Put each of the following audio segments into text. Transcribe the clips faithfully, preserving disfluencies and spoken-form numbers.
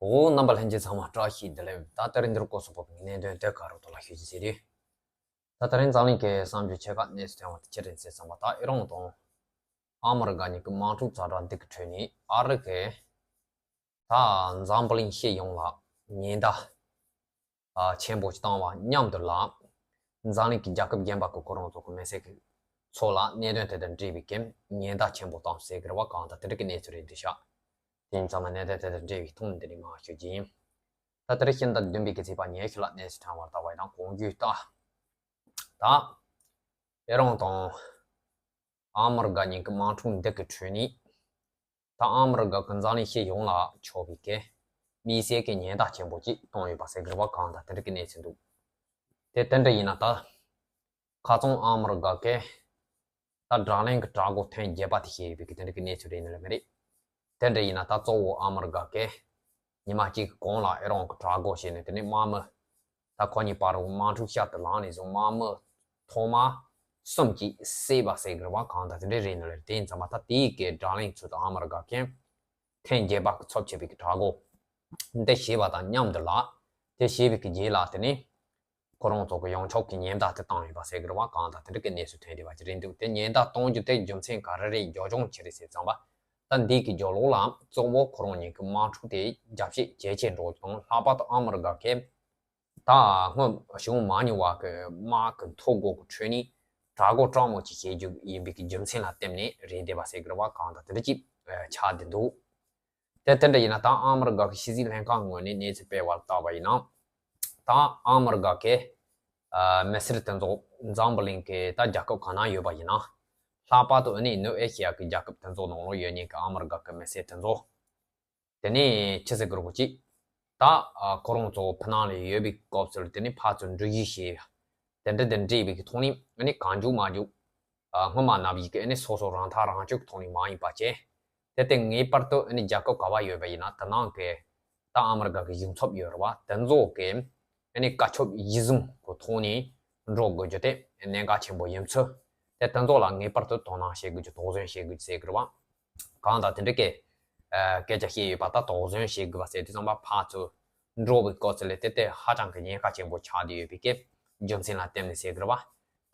འོ། རྣམ་པ་ལྷན་རྒྱས་ཚང་མ་བཀྲ་ཤིས་བདེ་ལེགས། ད་ལྟ་རིང་འདིར་སྐོར་སོགས་པའི་གནད་དོན་དེ་ག་རུ་ཐོག་ལ་ཤོད་ཀྱི་ཟེར་དུས། ད་ལྟ་རིང་འཛམ་གླིང་གི་གསར་འགྱུར་ཆེ་ཁག་གནས་ཚུལ་ཐོན་པ་དེ་ཅི་རེད་ཟེར་ཙམ་པ། ད་ཨི་རན་དང་ཨ་མི་རི་ཀ་གཉིས་ཀྱི་དམག་འཁྲུག་ཛ་དྲག་འདི་གི་ཁྲོད་ནས་ཨ་རི་གིས་ད་འཛམ་བུ་གླིང་སྤྱི་ཡོངས་ལ་ཉེན་བརྡ་ཆེན་པོ་ཞིག་བཏང་བ་མཉམ་དུ་ལ། འཛམ་གླིང་གི་རྒྱལ་ཁབ་གཞན་པ་གི་ཁོ་རང་ཚོ་གི་མི་སེར་གྱི་ཚོ་ལ་གནད་དོན་དེ་དང་འབྲེལ་བའི་གི་ཉེན་བརྡ་ཆེན་པོ་བཏང་ཟེར་གི་རེད་བ། གང་ལྟར་དེ་འདྲ་གི་གནས་ཚུལ་རེད་འདི་ཤག་དེ་ཡིན་ཙང་མ་གནད་དོན་དེ་དང་འབྲེལ་བའི་ཐོག་འདི་ནས་མར་ཞུ་རྒྱུ་ཡིན། ད་དེ་རིང་ཕྱི་ཟླ་བདུན་པའི་གི་ཚེས་པ་ཉི་ཤུ་ལ་གནས་ཚུལ་ཐོན་པར་ལྟ་བ་ཡིན་ན། གོང་བརྗོད་ལྟར་ད་ཨི་རན་དང་ཨ་མི་རི་ཀ་གཉིས་ཀྱི་དམག་འཁྲུག་འདི་གི་ཁྲོད་ནས། ད་ཨ་མི་རི་ཀ་གི་འཛམ་གླིང་སྤྱི་ཡོངས་ལ་ཆོག་པའི་གི་དམིགས་བསལ་གྱི་ཉེན་བརྡ་ཆེན་པོ་ཅིག་བཏང་ཡོད་པ་ཟེར་གི་རེད་བ། གང་ལྟར་དེ་འདྲ་གི་གནས་ཚུལ་འདུག་དེ་དེ་འདྲ་ཡིན་ན། ད་ཁ་སང་ཨ་མི་རི་ཀ་གི་ད་དྲག་གླེང་གི་དྲག་རྒོལ་ཐེངས་བརྒྱད་པ་དེ་བྱས་ཡོད་པའི་གི་དེ་འདྲ་གི་གནས་ཚུལ་རེད་ནི་ལ་མི་རེད། དེ་འདྲ་ཡིན་ན་ད་གཙོ་བོ་ཨ་མི་རི་ཀ་གི་ཉི་མ་གཅིག་གི་གོང་ལ་ཨི་རན་གི་དྲག་རྒོལ་བྱས་ནས། དེ་ནས་དམག་མི་ད་ཁོ་གཉིས་བར་དུ་དམག་འཁྲུག་བསྐྱར་དུ་ལངས་ནས་བཟུང་དམག་མི་ཐོག་མ་གསུམ་གྱིས་བསད་པ་ཟེར་གི་རེད་བ། གང་ལྟར་དེ་འདྲ་རེད་ནི་ལ། དེ་ཡིན་ཙང་མ་ད་དེའི་གི་དྲག་གླེང་ཚུལ་དུ་ཨ་མི་རི་ཀ་གིས་ཐེངས་བརྒྱད་པ་གི་ཚབས་ཆེ་བའི་གི་དྲག་རྒོལ་འདི་བྱས་པ་དང་མཉམ་དུ་ལ། དེ་བྱས་པའི་གི་རྗེས་ལ་དེ་ནས་ཁོ་རང་ཚོ་གི་ཡོངས་ཁྱབ་ཀྱི་ཉེན་བརྡ་དེ་བཏང་ཡོད་པ་ཟེར་གི་རེད་བ། གང་ལྟར་དེ་འདྲ་གི་གནས་ཚུལ་ཐོན་བསྡད་པ་ཅིག་རེད་འདུག་དེ་ཉེན་བརྡ་གཏོང་རྒྱུ་དེ་རྒྱུ་མཚན་ག་རེ་རེད། རྒྱུ་ལྗོངས་ཅི་རེད་ཟེར་ཙམ་པ། ད་འདི་གི་རྒྱབ་ལོགས་ལ་གཙོ་བོ་ཁོ་རང་གཉིས་ཀྱི་དམག་འཁྲུག་དེ་རྒྱ་བསྐྱེད་ཇེ་ཆེར་འགྲོ་རྒྱུ་དང་། ལྷག་པར་དུ་ཨ་མི་རི་ཀ་གིས་ད་སྔོན་བྱུང་མ་མྱོང་བ་གི་དམག་གི་འཐབ་སྒོ་གི་ཁྲོད་ནས་དྲག་རྒོལ་སྤྲང་མོ་ཅིག་བྱེད་རྒྱུ་ཡིན་པའི་གི་རྒྱུ་མཚན་ལ་བརྟེན་ནས་རེད་བསྡད་པ་ཟེར་གི་རེད་བ། གང་ལྟར་དེ་འདྲ་ཅིག་ཆགས་བསྡད་འདུག་དེ་དེ་འདྲ་ཡིན་ན། ད་ཨ་མི་རི་ཀ་གི་ཕྱི་སྲིད་ལྷན་ཁང་ངོས་ནས་གནས་ཚུལ་སྤེལ་བར་བལྟས་པ་ཡིན་ན། ད་ཨ་མི་རི་ཀ་གི་ཨ་མི་སེར་དེ་ཚོ་འཛམ་བུ་གླིང་གི་ད་རྒྱལ་ཁབ་གང་ན་ཡོད་པ་ཡིན་ན། ལྷག་པར་དུ་ཨ་ནི་ནུབ་ཨེ་ཤི་ཡ་གི་རྒྱལ་ཁབ་དེ་ཚོ་ནང་ལ་ཡོད་མཁན་གྱི་ཨ་མི་རི་ཀ་གི་མི་སེར་དེ་ཚོ། དེ་ནས་ཕྱི་ཟེར་གི་རོགས་གྱིས། ད་ཨ་ཁོ་རང་ཚོ་ཕྱི་ནང་ལ་ཡོད་པའི་སྐབས་སུ་དེ་ནས་ཕར་ཚུར་འགྲུལ་བཞུད་བྱས། དེ་འདྲ་དང་འབྲེལ་བའི་གི་ཐོག་ནས་ཨ་ནི་གང་མགྱོགས་མ་མགྱོགས་ཨ་སྔོན་མ་ནང་བཞིན་གྱི་ཨ་ནི་སོ་སོ་རང་ཐག་རང་གཅོད་ཀྱི་ཐོག་ནས་མ་ཡིན་པ་བྱས། དེ་ལྟར་ངེས་པར་དུ་ཨ་ནི་རྒྱལ་ཁབ་ག་བ་ཡོད་པ་ཡིན་ན། དེ་ནང་གི་ད་ཨ་མི་རི་ཀ་གི་གཞུང་ཚབ་ཡོད་རེད་བ། དེ་ཚོ་གི་ཨ་ནི་བཀའ་ཁྱབ་གཞི་བཟུང་གི་ཐོག་ནས་འགྲོ་དགོས་རྒྱུ་དེ་གནད་འགག་ཆེན་པོ་ཡིན་ཚུལ། དེ་དེ་ཚོ་ལ་ངེས་པར་དུ་དོ་སྣང་བྱེད་དགོས་རྒྱུ། དོགས་ཟོན་བྱེད་དགོས་རྒྱུ་ཟེར་གི་རེད་བ། གང་ལྟར་དེ་འདྲ་གི་ཨ་སྐད་ཆ་བཤད་ཡོད་པ། ད་དོགས་ཟོན་བྱེད་དགོས་པ་ཟེར་དུས་ཙམ་པ། ཕར་ཚུར་འགྲོ་བའི་སྐབས་སུ་ལ་དེ་དེ་ཧ་ཅང་གི་ཉེན་ཁ་ཆེན་པོ་ཆགས་བསྡད་ཡོད་པའི་གི་རྒྱུ་མཚན་ལ་བརྟེན་ནས་ཟེར་གི་རེད་བ།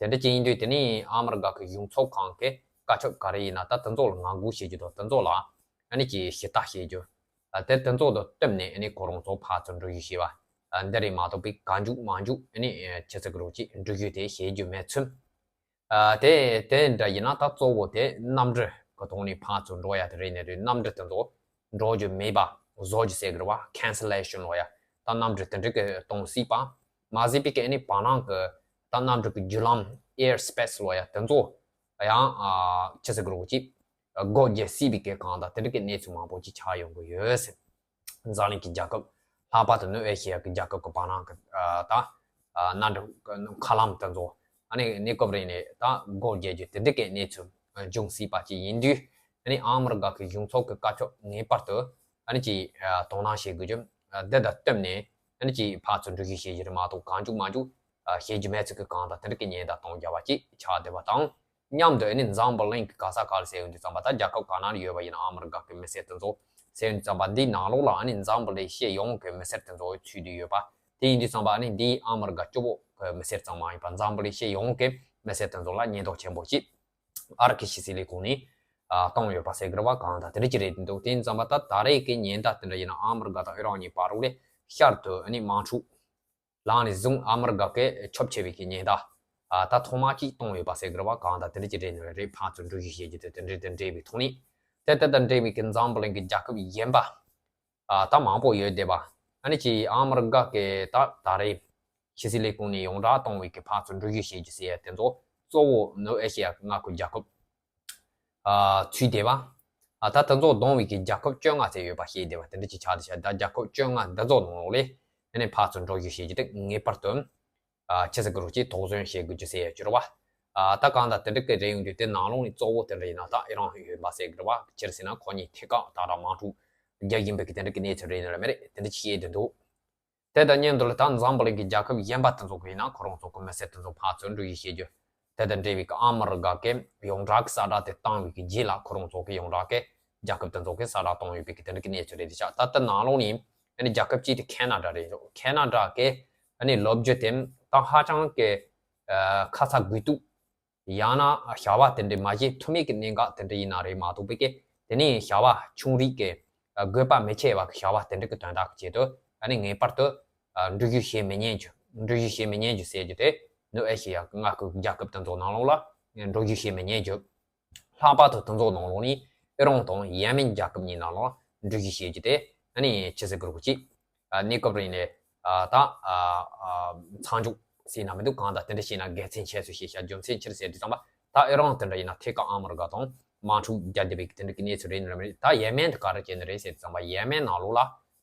དེ་འདྲ་ཅིག་ཡིན་དུས་དེ་ནས་ཨ་མི་རི་ཀ་གི་གཞུང་ཚབ་ཁང་གི་བཀའ་ཁྱབ་ག་རེ་ཡིན་ན། ད་དེ་ཚོ་ལ་ངང་སྒུག་བྱེད་རྒྱུ་དང་། དེ་ཚོ་ལ་ཨ་ནི་ཅིག་ཞིབ་ལྟ་བྱེད་རྒྱུ། ཨ་དེ་དེ་ཚོ་དང་བསྟུན་ནས་ཨ་ནི་ཁོ་རང་ཚོ་ཕར་ཚུར་འགྲུལ་བཞུད་བྱེད་པ་ཨ་འདི་རེད་མ་གཏོགས་པའི་གང་མགྱོགས་མ་མགྱོགས་ཨ་ནི་ཨ་ཕྱི་ཟེར་གི་རོགས་གྱིས། འགྲུལ་བཞུད་དེ་བྱེད་རྒྱུ་མེད་ཚུལ། ཨ་དེ་དེ་འདྲ་ཡིན་ན། ད་གཙོ་བོ་དེ་གནམ་གྲུ་གི་ཐོག་ནས་ཕར་ཚུར་འགྲོ་ཡ་དེ་རེད་ནི་རེད། གནམ་གྲུ་དེ་ཚོ་འགྲོ་རྒྱུ་མེད་པ་བཟོ་རྒྱུ་ཟེར་གི་རེད་བ། ཁེན་སི་ལེ་ཤན་ལབ་ཡ། ད་གནམ་གྲུ་དེ་འདྲ་གི་གཏོང་སྲིད་པ་མ་ཟད་པའི་གི་ཨ་ནི་བར་སྣང་གི་ད་གནམ་གྲུ་གི་བརྒྱུད་ལམ་ཨེར་སི་པེ་སི་ལབ་ཡ་དེ་ཚོ་ཡང་ཨ་ཕྱི་ཟེར་གི་རོགས་གྱིས་སྒོ་རྒྱག་སྲིད་པའི་གི་གང་ལྟར་དེ་འདྲ་གི་གནས་ཚུལ་མང་པོ་ཅིག་ཆགས་ཡོང་གི་ཡོད་ཟེར། འཛམ་གླིང་གི་རྒྱལ་ཁབ། ལྷག་པར་དུ་ནུབ་ཨེ་ཤི་ཡ་གི་རྒྱལ་ཁབ་ཀྱི་བར་སྣང་གི་ཨ་ད་ཨ་གནམ་གྲུ་མཁའ་ལམ་དེ་ཚོ་ཨ་ནི་གནས་སྐབས་རིང་ནས་ད་སྒོ་རྒྱག་རྒྱུ་དེ་འདྲ་གི་གནས་ཚུལ་འབྱུང་སྲིད་པ་ཅིག་ཡིན་དུས། ཨ་ནི་ཨ་མི་རི་ཀ་གི་གཞུང་ཚབ་ཀྱི་བཀའ་ཁྱབ་ངེས་པར་དུ་ཨ་ནི་ཅིག་ཨ་དོ་སྣང་བྱེད་དགོས་རྒྱུ། ཨ་འདི་དང་བསྟུན་ནས་ཨ་ནི་ཅིག་ཕར་ཚུར་འགྲུལ་བཞུད་བྱེད་རྒྱུ་རེད་མ་གཏོགས་གང་མགྱོགས་མ་མགྱོགས་ཨ་བྱེད་རྒྱུ་མེད་ཚུལ་གྱི་གང་ལྟར་དེ་འདྲ་གི་ཉེན་བརྡ་གཏོང་རྒྱག་པ་ཅིག་ཆགས་བསྡད་པ་དང་། མཉམ་དུ་ཨ་ནི་འཛམ་བུ་གླིང་གི་ག་ས་ག་ལ་ཟེར་ཡོང་དུས་ཙམ་པ། ད་རྒྱལ་ཁབ་ག་ན་ལ་ཡོད་པ་ཡིན་ན་ཨ་མི་རི་ཀ་གི་མི་སེར་དེ་ཚོ་ཟེར་ཡོང་དུས་ཙམ་པ། འདིའི་ནང་ལོགས་ལ་ཨ་ནི་འཛམ་བུ་གླིང་སྤྱི་ཡོངས་ཀྱི་མི་སེར་དེ་ཚོ་ཚུད་དེ་ཡོད་པ། དེ་ཡིན་དུས་ཙམ་པ་ཨ་ནི་འདིའི་ཨ་མི་རི་ཀ་གཅིག་པོ་གི་མི་སེར་ཙམ་མ་ཡིན་པ། འཛམ་བུ་གླིང་སྤྱི་ཡོངས་ཀྱི་མི་སེར་དེ་ཚོ་ལ་ཉེན་རྟོག་ཆེན་པོ་ཅིག་ཨ་རི་གི་ཕྱི་སྲིད་ལས་ཁུངས་ནས་ཨ་བཏང་ཡོད་པ་ཟེར་གི་རེད་བ། གང་ལྟར་དེ་འདྲ་ཅིག་རེད་འདུག་དེ་ཡིན་ཙམ་པ་ད་ད་རེས་ཀྱི་ཉེན་བརྡ་དེ་འདྲ་ཡིན་ན། ཨ་མི་རི་ཀ་དང་ཨི་རན་གཉིས་བར་ལ་ཤར་དུ་ཨ་ནི་དམག་འཁྲུག་ལངས་ནས་བཟུང་ཨ་མི་རི་ཀ་གི་ཁྱབ་ཆེ་བའི་གི་ཉེན་བརྡ་ཨ་ད་ཐོག་མ་གཅིག་གཏོང་ཡོད་པ་ཟེར་གི་རེད་བ། གང་ལྟར་དེ་འདྲ་ཅིག་རེད་ནི་རེད། ཕར་ཚུར་འགྲུལ་བཞུད་བྱེད་རྒྱུ་དེ་དེ་འདྲ་དང་འབྲེལ་བའི་ཐོག་ནས། དེ་དེ་དང་འབྲེལ་བའི་གི་འཛམ་བུ་གླིང་གི་རྒྱལ་ཁབ་གཞན་པ་ཨ་ད་མང་པོ་ཡོད་བསྡད་པ། ཨ་ནི་ཅིག་ཨ་མི་རི་ཀ་གི་ད་ད་རེས་ཕྱི་སྲིད་ལས་ཁུངས་ནས་ཡོངས་གྲགས་གཏོང་བའི་གི་ཕར་ཚུར་འགྲུལ་བཞུད་བྱེད་རྒྱུ་ཟེར་ཡ་དེ་ཚོ་གཙོ་བོ་ནུབ་ཨེ་ཤི་ཡ་གི་མངའ་ཁུལ་རྒྱལ་ཁབ་ཨ་ཚུད་བསྡད་པ། ཨ་ད་དེ་ཚོ་བསྡོམས་པའི་གི་རྒྱལ་ཁབ་བཅོ་ལྔ་ཙམ་ཡོད་པ་བཤད་བསྡད་པ་དེ་འདྲ་ཅིག་ཆགས་བསྡད་ཤག་ད་རྒྱལ་ཁབ་བཅོ་ལྔ་འདི་ཚོ་ནང་ལོགས་ལ་ཨ་ནི་ཕར་ཚུར་འགྲུལ་བཞུད་བྱེད་རྒྱུ་དེ་ངེས་པར་དུ་ཨ་ཕྱི་སྲིད་ཀྱི་རོགས་ཀྱིས་དོགས་ཟོན་བྱེད་དགོས་རྒྱུ་ཟེར་ཡ་ཅིག་རེད་བ། ཨ་ད་གང་ལྟར་དེ་འདྲ་གི་རེད་ཡོང་དུས། དེ་ནང་ལོགས་ནས་གཙོ་བོ་དེ་འདྲ་ཡིན་ན་ད་ཨི་རན་ཡོད་པ་ཟེར་གི་རེད་བ། སྤྱིར་ཟེར་ན་ཁོ་གཉིས་ཐད་ཀར་ད་རང་དམག་འཁྲུག་རྒྱག་བཞིན་པའི་གི་དེ་འདྲ་གི་གནས་ཚུལ་རེད་ནི་ལ་མི་རེད། དེ་འདྲ་ཅིག་བཤད་བསྡད་འདུག་དེ་དང་མཉམ་དུ་ལ་ད་འཛམ་བུ་གླིང་གི་རྒྱལ་ཁབ་གཞན་པ་དེ་ཚོ་གི་ཡིན་ན་ཁོ་རང་ཚོ་གི་མི་སེར་དེ་ཚོ་ཕར་ཚུར་འགྲུལ་བཞུད་བྱེད་རྒྱུ། དེ་དང་འབྲེལ་བའི་གི་ཨ་མི་རི་ཀ་གི་ཡོངས་གྲགས་གསལ་བསྒྲགས་དེ་བཏང་བའི་གི་རྗེས་ལ་ཁོ་རང་ཚོ་གི་ཡོངས་གྲགས་གི་རྒྱལ་ཁབ་དེ་ཚོ་གི་གསལ་བསྒྲགས་བཏང་ཡོད་པའི་གི་དེ་འདྲ་གི་གནས་ཚུལ་རེད་ཤག་ད་ལྟ་ནང་ལོགས་ནས་ ཨ་ནི་རྒྱལ་ཁབ་གཅིག་དེ་ཁེ་ན་ཌ་རེད། ཁེ་ན་ཌ་གི་ཨ་ནི་ལོ་རྒྱུས་དེ་ད་ཧ་ཅང་གི་ཨ་ཁ་ཚ་དགོས་གཏུགས། ཡང་ན་བྱ་བ་དེ་འདྲའི་མ་བྱེད་ཐུབ་མེད་ཀྱི་གནད་འགག་དེ་འདྲ་ཡིན་ན་རེད་མ་གཏོགས་པའི་གི་དེ་ནས་བྱ་བ་ཆུང་རིགས་ཀྱི་ཨ་དགོས་པ་མི་ཆེ་བ་གི་བྱ་བ་དེ་འདྲ་གི་དོན་དག་གི་ཆེད་དུ་ཨ་ནི་ངེས་པར་དུ་ཨ་འགྲུལ་བཞུད་བྱེད་མི་ཉན་རྒྱུ། འགྲུལ་བཞུད་བྱེད་མི་ཉན་རྒྱུ་ཟེར་རྒྱུ་དེ་ནུབ་ཨེ་ཤེ་ཡ་གི་མངའ་ཁུལ་རྒྱལ་ཁབ་དེ་ཚོ་ནང་ལོགས་ལ་འགྲུལ་བཞུད་བྱེད་མི་ཉན་རྒྱུ། ལྷག་པར་དུ་དེ་ཚོ་ནང་ལོགས་ནས་ཨི་རན་དང་ཡེ་མེན་རྒྱལ་ཁབ་གཉིས་ནང་ལ་འགྲུལ་བཞུད་བྱེད་རྒྱུ་དེ་ཨ་ནི་ཆི་ཟེར་དགོས་རེད་གོ་གཅིག་ཨ་གནས་སྐབས་རིང་ནས་ཨ་ད་ཨ་ཨ་མཚམས་འཇོག་ཟེར་ན་མི་འདུག་གང་ལྟར་དེ་འདྲ་བྱས་ན་དགེ་མཚན་ཆེ་ཤོས་ཤེས་བྱ། རྒྱུ་མཚན་ཅི་རེད་ཟེར་དུས་ཙམ་པ་ད་ཨི་རན་དེ་འདྲ་ཡིན་ན་ཐད་ཀར་ཨ་མི་རི་ཀ་དང་དམག་འཁྲུག་རྒྱག་བསྡད་པའི་དེ་འདྲ་གི་གནས་ཚུལ་རེད་ནི་རེད་མ་རེད། ད་ཡེ་མེན་དེ་ག་རེ་བྱས་ནི་རེད་ཟེར་དུས་ཙམ་པ་ཡེ་མེན་ནང་ལོགས་ལ་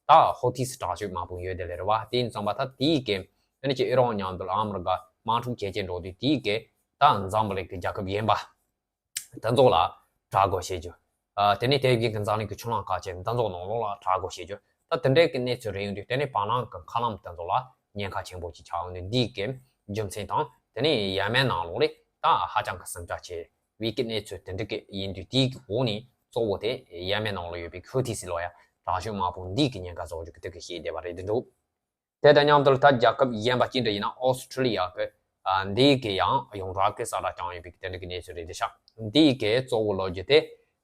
ད་ཧོ་ཐིས་དྲག་སྤྱོད་དམག་དཔུང་ཡོད་དེ་ལས་རེད་བ། དེ་ཡིན་ཙམ་པ་ད་དེའི་གི་ཨ་ནི་ཅི་ཨི་རན་མཉམ་དུ་ཨ་མི་རི་ཀ་དམག་འཁྲུག་བྱེད་ཀྱི་འགྲོ་དུས་དེའི་གི་ད་འཛམ་བུ་གླིང་གི་རྒྱལ་ཁབ་གཞན་པ་དེ་ཚོ་ལ་དྲག་རྒོལ་བྱེད་རྒྱུ། ཨ་དེ་ནས་དེ་བཞིན་གྱི་འཛམ་གླིང་གི་ཕྱོགས་གླང་ཁག་ཅན་དེ་ཚོ་ནང་ལོགས་ལ་དྲག་རྒོལ་བྱེད་རྒྱུ། ད་དེ་འདྲའི་གི་གནས་ཚུལ་རེ་ཡོང་དུས་དེ་ནས་བར་སྣང་གི་མཁའ་ལམ་དེ་ཚོ་ལ་ཉེན་ཁ་ཆེན་པོ་ཅིག་ཆགས་ཡོང་དུས་འདིའི་གི་རྒྱུ་མཚན་དང་དེ་ནས་ཡེ་མེན་ནང་ལོགས་ལ་ད་ཧ་ཅང་གི་ཟིང་ཆ་ཆེ་བའི་གི་གནས་ཚུལ་དེ་འདྲ་གི་ཡིན་དུས་དེའི་གི་འོག་ནས་གཙོ་བོ་དེ་ཡེ་མེན་ནང་ལ་ཡོད་པའི་ཧུ་ཐི་སི་ལོ་ཡ་དྲག་སྤྱོད་དམག་དཔུང་འདིའི་གི་ཉེན་ཁ་བཟོ་རྒྱུ་གི་དེ་གི་བཤད་བསྡད་པ་རེད་འདུག་དེ་དང་མཉམ་དུ་ད་རྒྱལ་ཁབ་གཞན་པ་གཅིག་འདྲ་ཡིན་ན་ཨོ་སི་ཁྲི་ལི་ཡ་གི་ཨ་འདི་གི་ཡང་ཡོངས་གྲགས་ཀྱི་གསལ་བསྒྲགས་བསྐྱངས་ཡོད་པའི་དེ་འདྲ་གི་གནས་ཚུལ་རེད་དེ་ཤག་འདི་གི་གཙོ་བོ་ལོ་རྒྱུས་དེ་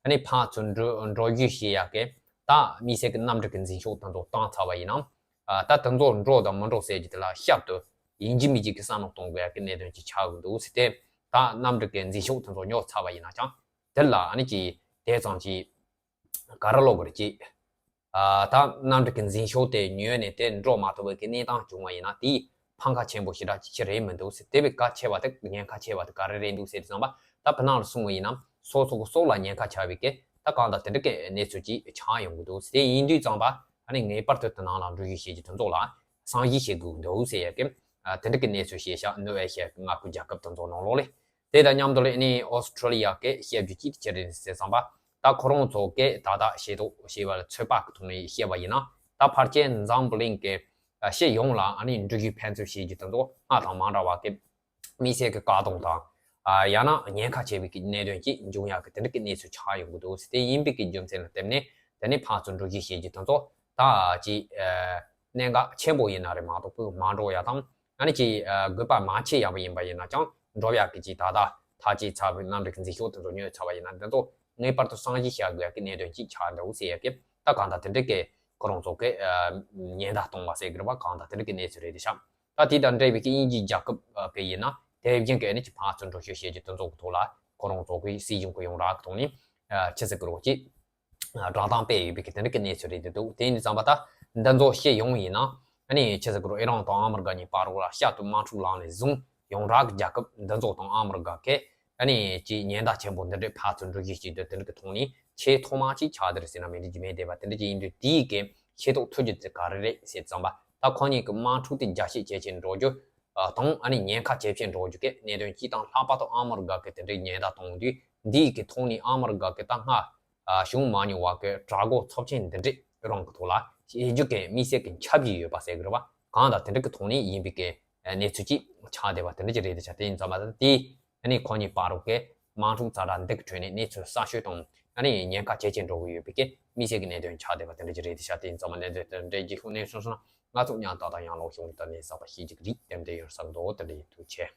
ཨ་ནི་ཕར་ཚུར་འགྲོ་འགྲོ་བཞུད་བྱེད་ཡག་གི་ད་དམིགས་བསལ་གྱི་གནམ་གྲུ་གི་འཛིན་ཤོག་དེ་ཚོ་བཏང་ཚར་བ་ཡིན་ན་ཨ་ད་དེ་ཚོ་འགྲོ་དང་མི་འགྲོ་ཟེར་རྒྱུ་དེ་ལ་ཞབས་ཏོག་ཡིན་གཅིག་མིན་གཅིག་གི་བསམ་བློ་གཏོང་དགོས་ཡག་གི་གནད་དོན་ཅིག་ཆགས་ཀྱི་འདུག་ཟེར་ཏེ། ད་གནམ་གྲུ་གི་འཛིན་ཤོག་དེ་ཚོ་ཉོ་ཚར་བ་ཡིན་ན་ཀྱང་དེ་ལ་ཨ་ནི་ཅིག་དེ་ཙམ་ཅིག་ག་རེ་ལབ་དགོས་རེད་ཅིག་ཨ་ད་གནམ་གྲུ་གི་འཛིན་ཤོག་དེ་ཉོས་ནས་དེ་འགྲོ་མ་ཐུབ་པའི་གི་གནས་སྟངས་བྱུང་བ་ཡིན་ན་དེའི་ཕམ་ཁ་ཆེན་པོ་ཞེ་དྲག་ཅིག་རེད་མི་འདུག་ཟེར། དེ་བས་གལ་ཆེ་བ་དེ་ཉེན་ཁ་ཆེ་བ་དེ་ག་རེ་རེད་འདུག་ཟེར་དུས་ཙམ་པ་ད་བུ་ནག་ལ་སོང་བ་ཡིན་ན་སོ་སོ་གི་སྲོག་ལ་ཉེན་ཁ་ཆགས་པའི་གི་ད་གང་ལྟར་དེ་འདྲ་གི་གནས་ཚུལ་ཅིག་ཆགས་ཡོང་གི་འདུག་ཟེར། དེ་ཡིན་དུས་ཙམ་པ་ཨ་ནི་ངེས་པར་དུ་དེ་ནང་ལ་འགྲོ་བཞུད་བྱེད་རྒྱུ་དེ་ཚོ་ལ་བསམ་གཞིག་བྱེད་དགོས་ཀྱི་འདུག་ཟེར་ཡ་གི་ཨ་དེ་འདྲ་གི་གནས་ཚུལ་བཤད་ཤག་ནུབ་ཨེ་ཤི་ཡ་གི་མངའ་ཁུལ་རྒྱལ་ཁབ་དེ་ཚོ་ནང་ལོགས་ལ། དེ་དང་མཉམ་དུ་ལ་ཨ་ནི་ཨོ་སི་ཁྲུ་ལི་ཡ་གི་བཤད་རྒྱུ་ཅིག་ཅི་རེད་ཟེར་བསམ་པ། ད་ཁོ་རང་ཚོ་གིས་ད་ལྟ་ཤེས་རྟོགས་བྱས་པ་ལ་ཚོད་དཔག་གི་ཐོག་ནས་བཤད་པ་ཡིན་ན། ད་ཕལ་ཆེར་འཛམ་བུ་གླིང་གི་ཨ་སྤྱི་ཡོངས་ལ་ཨ་ནི་འགྲུལ་བཞུད་ཕན་ཚུན་བྱེད་རྒྱུ་དེ་ཚོ་སྔར་དང་མ་འདྲ་བ་གི་དམིགས་བསལ་གྱི་བཀག་སྡོམ་དང་ཨ་ཡང་ན་ཉེན་ཁ་ཆེ་བའི་གི་གནད་དོན་ཅིག་འབྱུང་ཡག་གི་དེ་འདྲ་གི་གནས་ཚུལ་ཆགས་ཡོང་གི་འདུག་ཟེར། དེ་ཡིན་པའི་གི་རྒྱུ་མཚན་ལ་བརྟེན་ནས་དེ་ནས་ཕར་ཚུར་འགྲུལ་བཞུད་བྱེད་རྒྱུ་དེ་ཚོ་ད་ཅིག་ཨ་གནད་འགག་ཆེན་པོ་ཡིན་ན་རེད་མ་གཏོགས་པའི་མ་འགྲོ་ཡ་དང་། ཨ་ནི་ཅིག་ཨ་དགོས་པ་མ་ཆེ་ཡག་པོ་ཡིན་པ་ཡིན་ན་ཀྱང་འགྲོ་ཡག་གི་ཅིག་ད་ལྟ་ཐག་བཅད་ཚར་བའི་གནམ་གྲུ་གི་འཛིན་ཤོག་དེ་ཚོ་ཉོས་ཚར་བ་ཡིན་ན་འདི་ཚོ་ངེས་པར་དུ་བསམ་གཞིག་བྱ་དགོས་ཡག་གི་གནད་དོན་ཅིག་ཆགས་འདུག་ཟེར་ཡག་གི་ད་གང་ལྟར་དེ་འདྲ་གི་ཁོ་རང་ཚོ་གི་ཨ་ཉེན་བརྡ་གཏོང་བ་ཟེར་གི་རེད་པ། གང་ལྟར་དེ་འདྲ་གི་གནས་ཚུལ་རེད་དེ་ཤག་ད་དེ་དང་འབྲེལ་བའི་གི་དབྱིན་ཇིའི་རྒྱལ་ཁབ་གི་ཡིན་ན་དེ་བཞིན་གི་ཨ་ནི་ཅིག་ཕར་ཚུར་འགྲོ་བཞུད་བྱེད་རྒྱུ་དེ་ཚོ་གི་ཐོག་ལ་ཁོ་རང་ཚོ་གི་སྲིད་གཞུང་གི་ཡོངས་གྲགས་གི་ཐོག་ནས་ཨ་ཆི་ཟེར་གི་རེད་ཅིག་བསྒྲགས་གཏམ་སྤེལ་ཡོད་པའི་གི་དེ་འདྲ་གི་གནས་ཚུལ་རེད་འདུག་དེ་ཡིན་དུས་ཙམ་པ་ད་འདི་ཚོ་སྤྱི་ཡོངས་ཡིན་ན་ཨ་ནི་ཆི་ཟེར་གི་རེད། ཨི་རན་དང་ཨ་མི་རི་ཀ་གཉིས་བར་ལ་བསྐྱར་དུ་དམག་འཁྲུག་ལངས་ནས་བཟུང་ཡོངས་གྲགས་ཀྱི་རྒྱལ་ཁབ་འདི་ཚོ་དང་ཨ་མི་རི་ཀ་གི་ཨ་ནི་ཅིག་ཉེན་བརྡ་ཆེན་པོ་འདི་འདྲའི་ཕར་ཚུར་འགྲུལ་བཞུད་བྱེད་རྒྱུ་དེ་འདྲ་གི་ཐོག་ནས་ཆེས་ཐོག་མ་ཅིག་ཆགས་བསྡད་རེད་ཟེར་ན་མི་འགྲིག་རྒྱུ་མེད་བསྡད་པ་དེ་འདྲ་ཅིག་ཡིན་དུས་དེའི་གི་ཤེས་རྟོགས་ཐུབ་རྒྱུ་དེ་ག་རེ་རེད་ཟེར་ཙམ་པ་ད་ཁོ་གཉིས་ཀྱི་དམག་འཁྲུག་དེ་རྒྱ་ཆེ་ཇེ་ཆེར་འགྲོ་རྒྱུ་དང་ཨ་ནི་ཉེན་ཁ་ཇེ་ཆེར་འགྲོ་རྒྱུ་གི་གནད་དོན་གཅིག་དང་ལྷག་པར་དུ་ཨ་མི་རི་ཀ་གི་དེ་འདྲའི་ཉེན་བརྡ་གཏོང་དུས་འདིའི་གི་ཐོག་ནས་ཨ་མི་རི་ཀ་གི་ད་སྔ་ཨ་བྱུང་མ་མྱོང་བ་གི་དྲག་རྒོལ་ཚབས་ཆེན་འདི་འདྲས་རང་གི་ཐོག་ལ་བྱེད་རྒྱུ་གི་དམིགས་བསལ་གི་འཆར་གཞི་ཡོད་པ་ཟེར་གི་རེད་བ། གང་ལྟར་དེ་འདྲ་གི་ཐོག་ནས་ཡིན་པའི་གི་གནས་ཚུལ་ཅིག་ཆགས་བསྡད་པ་དེ་འདྲ་ཅིག་རེད་དེ་ཆ། དེ་ཡིན་ཙང་མ་ད་དེ་ཨ་ནི་ཁོ་གཉིས་བར་རུ་གི་དམག་འཁྲུག་ཛ་དྲག་འདི་གི་ཁྲོད་ནས་གནས་ཚུལ་གསར་ཤོས་དང་ཨ་ནི་ཉེན་ཁ་ཇེ་ཆེར་འགྲོ་གི་ཡོད་པའི་གི་དམིགས་བསལ་གི་གནད་དོན་ཆགས་བསྡད་པ་དེ་འདྲ་ཅིག་རེད་དེ་ཆ། དེ་ཡིན་ཙང་མ་གནད་དོན་དེ་འདྲ་ཅིག་ཤུགས་གནས་སོང་སོང་ན་ང་ཚོ་མཉམ་ད་ལྟ་ཡང་ལོག་ཤོག་ད་ནས་གསར་པ་ཤེས་ཀྱི་རིགས་དེ་འདྲ་ཡོད་བསམ་འདུག་དེ་འདྲ་ཡིན། ཐུགས་རྗེ་ཆེ།